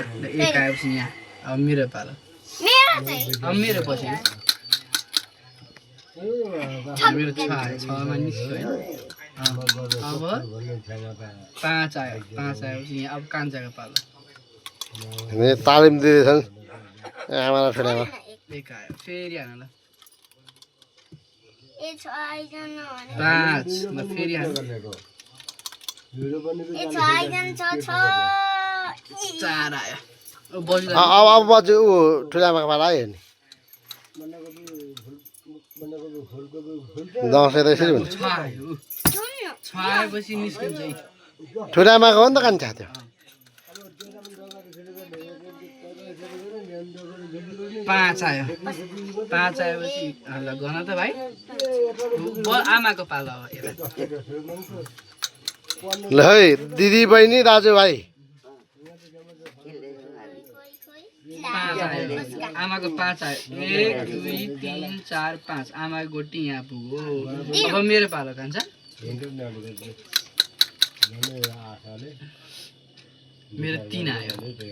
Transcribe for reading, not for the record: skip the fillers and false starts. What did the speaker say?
एक आएपछि यहाँ अब मेरो पालो अब मेरो पछि मेरो 6 आयो 6 मा निस्क्यो हैन अब 5 आयो 5 आएपछि यहाँ अब कान्छाको पालो तालिम दिँदैछन् आमालाई छोरामा एक आयो फेरि हान ल ए 6 आइजन भने 5 ल फेरि हान ए 6 आइजन 6 4 आयो अब बज्यो अब बज्यो ऊ ठुलामाको पाला आयो नि दसैँ त यसरी हुन्छ 6 आयो 6 आएपछि निस्किन्छ है ठुलामाको हो नि त कान्छा त्यो 5 आयो 5 आएपछि ल गर्न त भाइ आमाको पालो अब यता ल है दिदी बहिनी दाजुभाइ 5 आयो आमाको 5 आयो 1 2 3 4 5 आमाको गोटी यहाँ पुग्यो अब मेरो पालो कान्छ मेरो 3 आयो